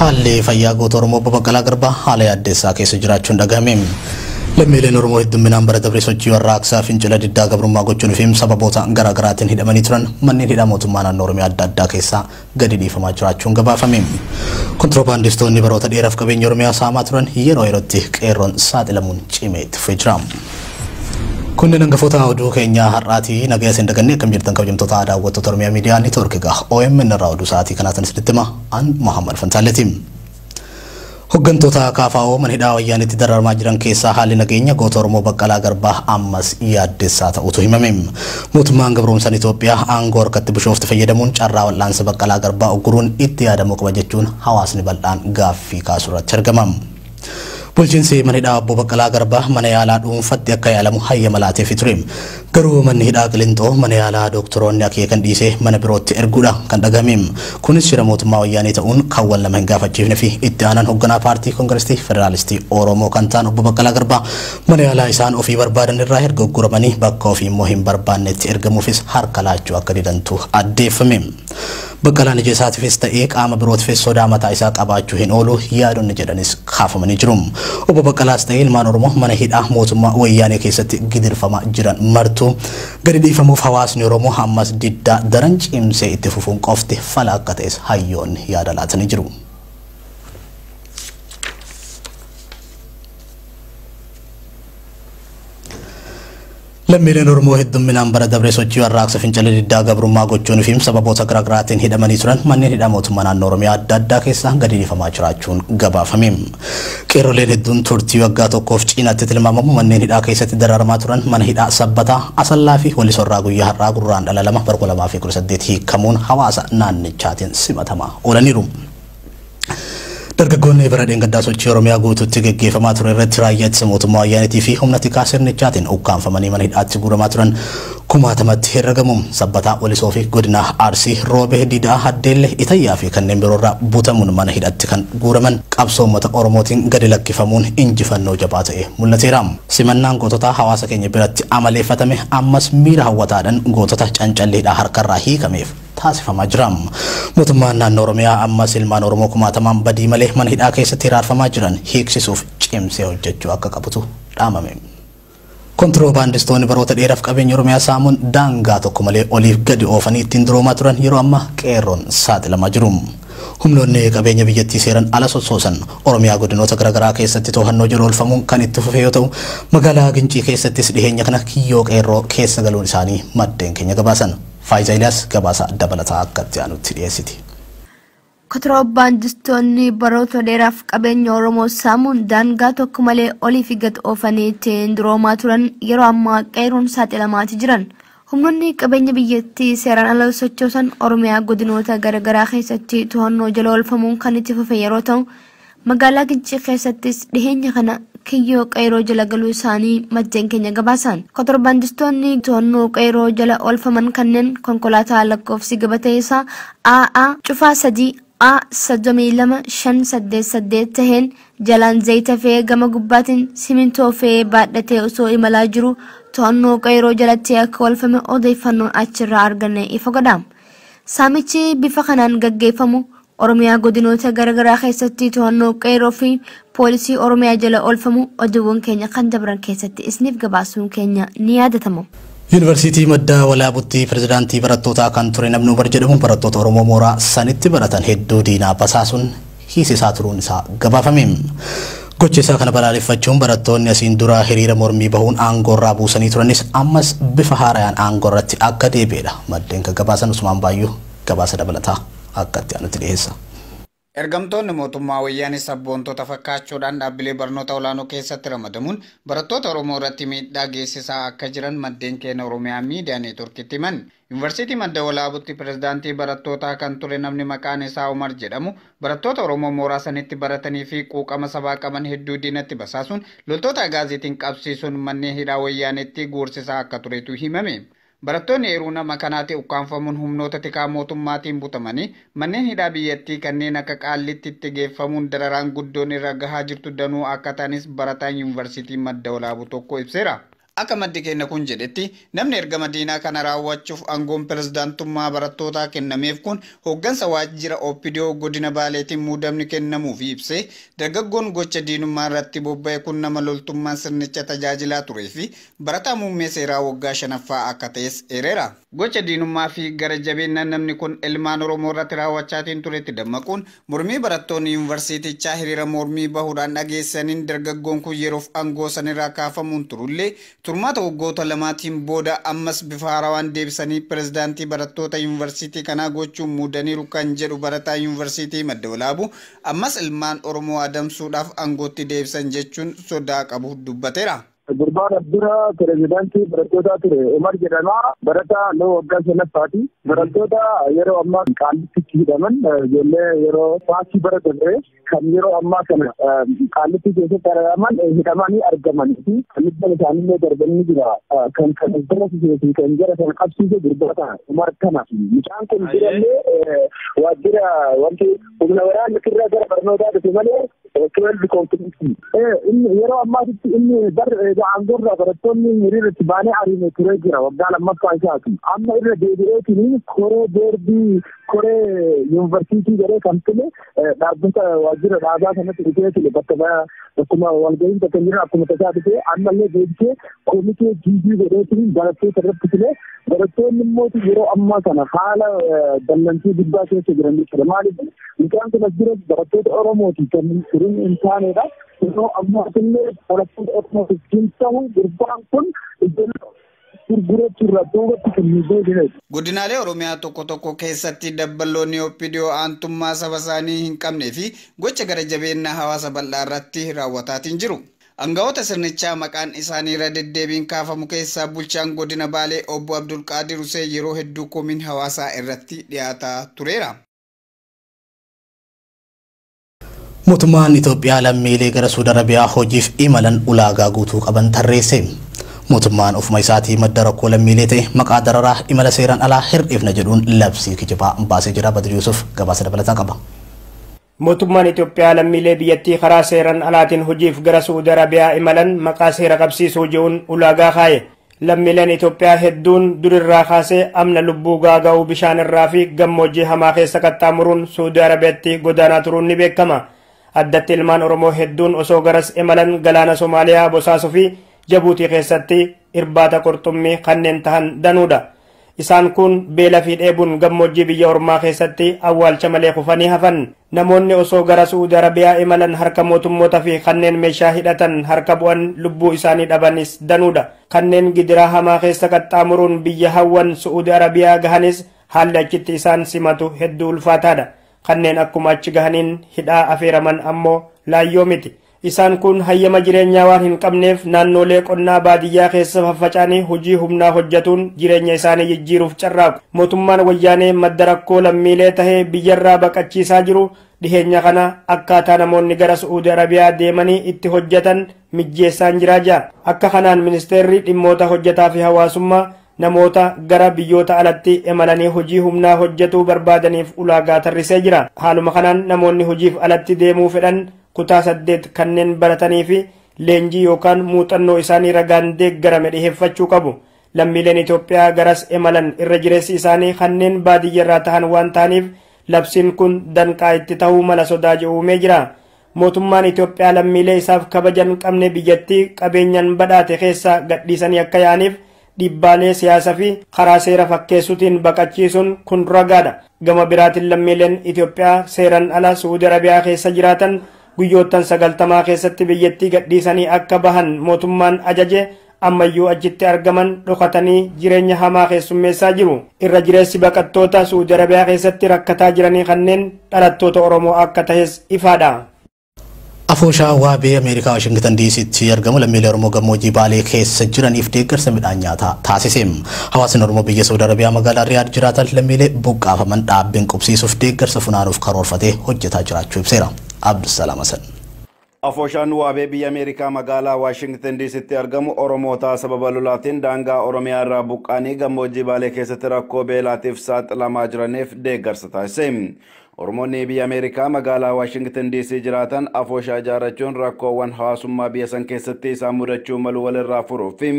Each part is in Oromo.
Haalli fayyaa goota Oromoo Obbo Baqqalaa Garbaa haala yaaddeessaa keessa jiraachuun dhagahame. Lammiileen Oromoo heddumminaan bara dabre sochii warraaqsaa fincila diddaa gabrummaa gochuun fi sababoota garaagaraatiin hidhamanii turan manneen hidhaa mootummaa naannoo Oromiyaa adda addaa keessaa gadi dhiifamaa jiraachuun gabaafame. Kontiroobaandistoonni baroota dheeraaf qabeenya Oromiyaa saamaa turan yeroo yerootti qeerroon saaxilamuun cimee itti fufee jira. Kunneen hangafoota oduu keenyaa har'aatii nagaya isin dagannee akkam jirtan kabajamtoota daawwattoota Oromiyaa Miidiyaa Neetwoork egaa OMN irraa oduu sa'aatii kanaatiin isinitti hima an Muhammad Fantaaleeti. Hooggantoota KFO mana hidhaa wayyaanitti dararamaa jiran keessaa haalli nageenya goota Oromoo Baqqalaa Garbaa ammas yaaddessaa ta'utu himame. Mootummaan gabroomsaan Itoophiyaa aangoo harkatti bishoofte fayyadamuun carraa wal'aansa Baqqalaa Garbaa ugguruun itti yaadamuu qaba jechuun hawaasni bal'aan gaaffii kaasuu irratti argama. Bulchiinsi mana hidhaa Obbo Baqqalaa Garbaa mana yaalaa dhuunfatti akka yaalamu hayyama laateefii ture. Garuu manni hidhaa Qilinxoo mana yaalaa doktoroonni akeekan dhiisee mana birootti erguudha kan dhagahame. Kunis shira mootummaa wayyaanee ta'uun kan wal nama hin gaafachiifne fi itti aanaan hoogganaa paartii Koongiresii Federaalistii Oromoo kan ta'an Obbo Baqqalaa Garbaa mana yaalaa isaan ofii barbaadan irraa erga ugguramanii bakka ofii immoo hin barbaannetti ergamuufis harka laachuu akka didantu addeeffame. Baqqalaan ija isaatiifis ta'ee qaama birootiifis sodaa mataa isaa qabaachuu hin oolu yaadonni jedhanis kaafamanii jiru. Obbo Baqqalaas ta'ee ilmaan Oromoo mana hidhaa mootummaa wayyaanee keessatti gidirfamaa jiran martuu gadi dhiifamuuf hawaasni Oromoo ammas diddaa daran cimsee itti fufuun qofti fala akka ta'es hayyoonni yaada laatanii jiru. Lammiileen Oromoo heddumminaan bara dabre sochii warraaqsa fincila diddaa gabrummaa gochuun fi sababoota garaagaraatiin hidhamanii turan manneen hidhaa mootummaa naannoo Oromiyaa adda addaa keessaa gadi dhiifamaa jiraachuun gabaafame. Qeerroleen hedduun turtii waggaa tokkoof cinaatti tilmaamamu manneen hidhaa keessatti dararamaa turan mana hidhaa Sabbataa, Asallaa fi Walisorraa guyyaa har'aa gurraan dhala 2 bara 2018 hiikamuun hawaasa naannichaatiin simatamaa oolaniiru. Dargaggoonni bara dheengaddaa sochii Oromiyaa guutuutti geggeeffamaa ture irratti raayyaa ittisa mootummaa wayyaaniitii fi humna tikaa sirnichaatiin ukkaanfamanii mana hidhaatti guuramaa turan kumaatamatti herregamu. Sabbataa, Walisoo fi godina Arsii, Roobee, Diidaa, Haddeelle, Itayyaa fi kanneen biroorraa butamuun mana hidhaatti kan guuraman qabsoo uummata Oromootiin gadi lakkifamuun injifannoo jabaa ta'e mul'ateera. Simannaan goototaa hawaasa keenya biratti amaleeffatame ammas miira hawwataadhaan gootota cancalleedhaa harkarraa hiikameef taasifamaa jira. Mootummaan naannoo Oromiyaa ammas ilmaan Oromoo kumaatamaan badii malee mana hidhaa keessatti hiraarfamaa jiran hiiksisuuf cimsee hojjechuu akka qabutu dhaamame. Kontiroobaandistoonni baroota dheeraaf qabeenya Oromiyaa saamuun daangaa tokko malee oliif gadi oofanii ittiin duroomaa turan yeroo ammaa qeerroon saaxilamaa jiru. Humnoonni qabeenya biyyattii seeran ala sossoosan Oromiyaa godinoota garaagaraa keessatti to'annoo jala oolfamuun kan itti fufe yoo ta'u magaalaa Gincii keessattis dhiheenya kana kiyyoo qeerroo keessa galuun isaanii maddeen keenya gabaasan. Faayisaa Iliyaas gabaasa dabalataa akka itti aanutti dhiyeessiti. Kontiroobaandistoonni baroota dheeraaf qabeenya Oromoo saamuun daangaa tokko malee olii fi gad oofanii ittiin duroomaa turan yeroo ammaa qeerroon saaxilamaati jiran. Humnoonni qabeenya biyyattii seeraan ala sochoosan Oromiyaa godinoota garaagaraa keessatti to'annoo jala oolfamuun kan itti fufe yeroo ta'u magaalaa Gincii keessattis dhiheenya kana kiyyoo qeerroo jala galuu isaanii maddeen keenya gabaasan. Kontiroobaandistoonni to'annoo qeerroo jala oolfaman kanneen konkolaataa lakkoofsi gabatee isaa AA cufaa 3 A 32 588 taheen jalaan zayita fe'ee gama gubbaatiin simintoo fe'ee baadhatee osoo imalaa jiru to'annoo qeerroo jalatti akka oolfame odeeffannoon achirraa arganne ifa godha. Saamichi bifa kanaan gaggeeffamu Oromiyaa godinoota garaagaraa keessatti to'annoo qeerroo fi poolisii Oromiyaa jala oolfamu oduuwwan keenya kan dabran keessatti isiniif gabaasuun keenya ni yaadatama. Yuunivarsiitii Madda Walaabutti pirezidaantii barattootaa kan ture namni Umar jedhamu barattoota Oromoo mooraa sanitti baratan hedduu diinaa basaasuun hiisisaa turuun isaa gabaafame. Gocha isaa kana balaaleffachuun barattoonni asiin dura hiriira mormii bahuun aangoorraa buusanii turanis ammas bifa haarayaan aangoorratti akka deebi'edha. Maddeen kan gabaasan Usmaan Baayyuu gabaasa dabalataa akka itti aanutti dhiyeessa. Ergamtoonni mootummaa wayyaanee sabboontota fakkaachuudhaan dhaabbilee barnoota olaanoo keessatti ramadamuun barattoota Oromoo irratti miidhaa geessisaa akka jiran maddeen keenya Oromiyaa Miidiyaa Neetworkitti himan. Yuunivarsiitii Madda Walaabutti pirezidaantii barattootaa kan ture namni maqaan isaa Umar jedhamu barattoota Oromoo mooraa sanitti baratanii fi quuqama sabaa qaban hedduu diinatti basaasuun loltoota agaaziitiin qabsiisuun manneen hidhaa wayyaaneetti guursisaa akka turetu himame. Barattoonni eeruu nama kanaatti ukkaanfamuun humnoota tikaa mootummaatiin butamanii manneen hidhaa biyyattii kanneen akka Qaallitti itti geeffamuun dararaan guddoon irra gahaa jirtu danuu akka ta'anis barataan yuunivarsiitii Madda Walaabuu tokko ibseera. Akka maddi keenya kun jedhetti namni ergama diinaa kana raawwachuuf aangoon pirezidaantummaa barattootaa kennameef kun hooggansa waajjira OPDO godina Baaleetiin muudamni kennamuuf ibsee, dargaggoon gocha diinummaa irratti bobba'e kun nama loltummaan sirnicha tajaajilaa turee fi barataa muummee seeraa waggaa 5ffaa akka ta'es eereera. Gocha diinummaa fi gara jabeenya namni kun ilmaan Oromoo irratti raawwachaatiin turetti dammaquun mormii barattoonni yuunivarsiitichaa hiriira mormii bahuudhaan dhageessaniin dargaggoon kun yeroof aangoo sanirraa kaafamuun turullee, turmaata waggoota 2tiin booda ammas bifa haarawaan deebisanii pirezidaantii barattoota yuunivarsiitii kanaa gochuun muudaniiru kan jedhu barataa yuunivarsiitii Madda Walaabuu, ammas ilmaan Oromoo adamsuudhaaf aangootti deebisan jechuun sodaa qabu dubbateera. Gurbaan dura pirezidaantii barattootaa ture Umar jedhama. Barataa loo waggaa 5ffaati. Barattoota yeroo ammaa Qaallitti hidhaman, ijoollee yeroo faasii bara dabre kan yeroo ammaa kana Qaallitti keessatti argaman hidhamanii argamanii fi lubbuun isaaniillee darbanii jira. Kan kan barsiisee fi kan jara sana qabsiise gurbaa kana Umar kana. Mucaan kun durallee waajjira wanti humna waraana irraa gara barnootaa dhufe malee 12 konfirinsii. Inni yeroo ammaatitti inni bar aangorraa barattoonni hiriira itti baanee ariine turee jira waggaa 2ffaa isaati. Amma irra deebi'eetiin koree boordii koree yuunivarsiitii jedhee kan file dhaabbata waajjira dhaabaa sanatti dhufee file, bakka bakkuma walga'iin bakka hin jirre akkuma tasaa dhufee ammallee deebisee komitee jiijii godheetiin barattoota irratti file. Barattoonni immoo yeroo ammaa kana haala dallansii guddaa keessa jiran jechuudha. Maaliif mucaan kun as jira barattoota Oromooti kan turin hin taanedha. Yeroo ammaa illee barattoota Oromootiif hin ta'u gurbaan kun ijoollee gurgurachuu irraa duubatti kan hin deebine. Godinaalee Oromiyaa tokko tokko keessatti dabballoonni OPDO aantummaa saba isaanii hin qabnee fi gocha gara jabeenya hawaasa bal'aa irratti raawwataatiin jiru. Aangawoota sirnichaa maqaan isaanii irra deddeebiin kaafamu keessaa bulchaan godina Baalee obbo Abdulqaadir Hussein yeroo hedduu komiin hawaasaa irratti dhiyaataa tureera. Mootummaan Itoophiyaa lammiilee gara Suudi Arabiyaa hojiif imalan ulaagaa guutuu qaban tarreesse. Mootummaan ofuma isaatii madda rakkoo lammiilee ta'e maqaa dararaa imala seeraan alaa hir'ifna jedhuun labsii kijibaa baasee jira. Badri Yusuf gabaasa dabalataa qaba. Mootummaan Itoophiyaa lammiilee biyyattii karaa seeraan alaatiin hojiif gara Suudi Arabiyaa imalan maqaa seera qabsiisuu jedhuun ulaagaa kaaye. Lammiileen Itoophiyaa hedduun durirraa kaasee amna lubbuu gaaga'uu bishaan irraa fi gammoojjii hamaa keessa qaxxaamuruun Suudi Arabiyaatti godaanaa turuun ni beekama. Addatti ilmaan Oromoo hedduun osoo garas imalan galaana Somaaliyaa Bosaasoo fi Jabuutii keessatti irbaata qurxummii kanneen tahan danuudha. Isaan kun beela fi dheebuun gammoojjii biyya ormaa keessatti awwaalcha malee kufanii hafan. Namoonni osoo gara Suudi Arabiyaa imalan harka mootummoota fi kanneen meeshaa hidhatan harka bu'an lubbuu isaanii dhabanis danuudha. Kanneen gidiraa hamaa keessa qaxxaamuruun biyya hawwan Suudi Arabiyaa gahanis haalli achitti isaan simatu hedduu ulfaataadha. Kanneen akkuma achi gahaniin hidhaa afeeraman ammoo laayyoo miti. Isaan kun hayyama jireenyaa waan hin qabneef naannolee qonnaa baadiyyaa keessa faffaca'anii hojii humnaa hojjetuun jireenya isaanii jijjiiruuf carraaqu. Mootummaan wayyaanee madda rakkoo lammiilee tahee biyyarraa baqachiisaa jiru dhiheenya kana akkaataa namoonni gara Suudi Arabiyaa deemanii itti hojjetan mijjeessaan jiraa jira. Akka kanaan ministeerri dhimmoota hojjetaa fi hawaasummaa namoota gara biyyoota alatti imalanii hojii humnaa hojjetuu barbaadaniif ulaagaa tarrisee jira. Haaluma kanaan namoonni hojiif alatti deemuu fedhan kutaa 8 kanneen baratanii fi leenjii yookaan muuxannoo isaanii ragaan deeggarame dhiheeffachuu qabu. Lammiileen Itoophiyaa garas imalan irra jireessi isaanii kanneen baadiyyaarraa tahan waan ta'aniif labsiin kun danqaa itti ta'uu mala sodaa jedhu jira. Mootummaan Itoophiyaa lammiilee isaaf kabajan qabne biyyattii qabeenyaan badhaate keessa gadhiisanii akka yaa'aniif dhiibbaalee siyaasaa fi karaa seera fakkeessuutiin baqachiisuun kun ragaadha. Gama biraatiin lammiileen Itoophiyaa seeraan ala Suudi Arabiyaa keessa jiraatan guyyoottan 90 keessatti biyyattii gadhiisanii akka bahan mootummaan ajaje ammayyuu achitti argaman dhokatanii jireenya hamaa keessummeessaa jiru. Irra jireessi baqattoota Suudi Arabiyaa keessatti rakkataa jiranii kanneen dhalattoota Oromoo akka tahes ifaadha. Afooshaa waabee Ameerikaa Waashingtan DC'tti argamu lammiilee Oromoo gammoojjii Baalee keessa jiraniif deeggarsa midhaan nyaataa taasise. Hawaasni Oromoo biyya Saudi Arabiyaa magaalaa Riyaad jiraatan lammiilee buqqaafaman dhaabbiin qubsiisuuf deeggarsa funaanuuf karoorfatee hojjetaa jiraachuu ibseera. Abdusalaam Hasan. Afooshaan waabee biyya Ameerikaa magaalaa Waashingtan DC'tti argamu Oromoota sababa lolaatiin daangaa Oromiyaa irraa buqqaanii gammoojjii Baalee keessatti rakkoo beelaatiif saaxilamaa jiraniif deeggarsa taasise. Oromoonni biyya Ameerikaa magaalaa Waashingtan DC jiraatan afooshaa ijaarrachuun rakkoowwan hawaasummaa biyya san keessatti isaan mudachuu malu walirraa furuuf fi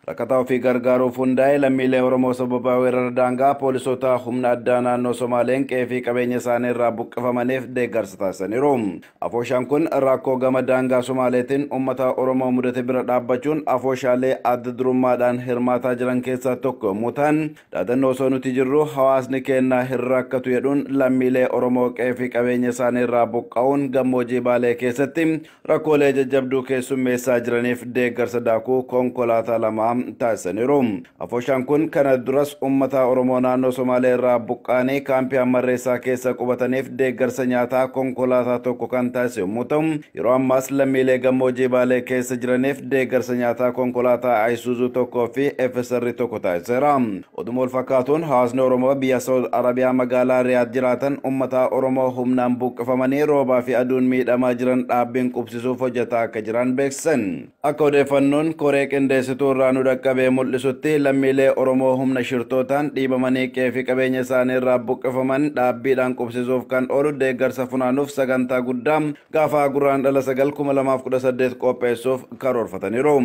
rakkataa ofii gargaaruuf hundaa'e lammiilee Oromoo sababa weerara daangaa poolisoota humna addaa naannoo Somaaleen qe'ee fi qabeenya isaanii irraa buqqifamaniif deeggarsa taasisaniiru. Afooshaan kun rakkoo gama daangaa Somaaleetiin uummata Oromoo mudate bira dhaabbachuun afooshaalee adda durummaadhaan hirmaataa jiran keessaa tokko yommuu ta'an, dhaadannoo osoo nuti jirru hawaasni keenya hin rakkatu jedhuun lammiilee Oromoo qe'ee fi qabeenya isaanii irraa buqqa'uun gammoojjii Baalee keessatti rakkoolee jajjabduu keessummeessaa jiraniif deeggarsa daakuu konkolaataa 2 taasisaniiru. Afooshaan kun kana duras uummata Oromoo naannoo Somaalee irraa buqqaanii kaampii Hammarreessaa keessa qubataniif deeggarsa nyaataa konkolaataa 1 kan taasise yommuu ta'u, yeroo ammaas lammiilee gammoojjii Baalee keessa jiraniif deeggarsa nyaataa konkolaataa Ayisuuzuu 1 fi FSR 1 taasiseera. Oduma wal fakkaatuun hawaasni Oromoo biyya Saawud Arabiyaa magaalaa Riyaad jiraatan uummata Oromoo humnaan buqqifamanii roobaa fi aduun miidhamaa jiran dhaabbiin qubsisuuf hojjetaa akka jiran beeksisan. Akka odeeffannoon koree qindeessituu irraa nu dhaqqabee mul'isutti lammiilee Oromoo humna shirtootaan dhiibamanii qe'ee fi qabeenya isaanii irraa buqqifaman dhaabbiidhaan qubsisuuf kan oolu deeggarsa funaanuuf sagantaa guddaa gaafa Guraandhala 9, 2018 qopheessuuf karoorfataniiru.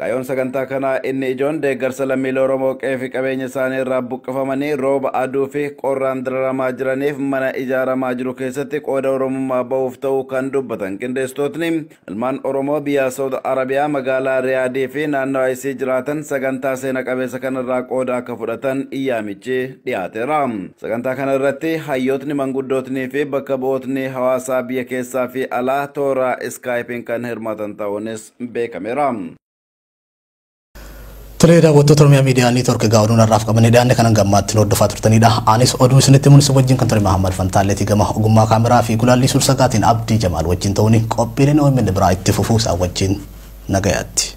Kaayyoon sagantaa kanaa inni ijoon deeggarsa lammiilee Oromoo qe'ee fi qabeenya isaanii irraa buqqifamanii rooba aduu fi qorraan dararamaa jiraniif mana ijaaramaa jiru keessatti qooda Oromummaa bahuuf ta'uu kan dubbatan qindeessitootni ilmaan Oromoo biyya Saawud Arabiyaa magaalaa Riyaadii fi naannoo isii jiraatan sagantaa seena qabeessa kanarraa qooda akka fudhatan iyyaamichi dhiyaateera. Sagantaa kana irratti hayyootni, manguddootnii fi bakka bu'ootni hawaasaa biyya keessaa fi alaa toora iskaayipiin kan hirmaatan ta'uunis beekameera. Tolee, daawwattoota Oromiyaa Miidiyaa Neetwoork, egaa oduun har'aaf qabannee dhiyaanne kanan gammaatti hordofaa turtanidha. Anis oduu isinitti mul'isu wajjin kan ture Mahammad Fantaalleetii, gama ogummaa kaameraa fi gulaallii suur-sagaatiin Abdii Jamaal wajjin ta'uun qophiileen OMN biraa itti fufuu isaa wajjin nagayaatti.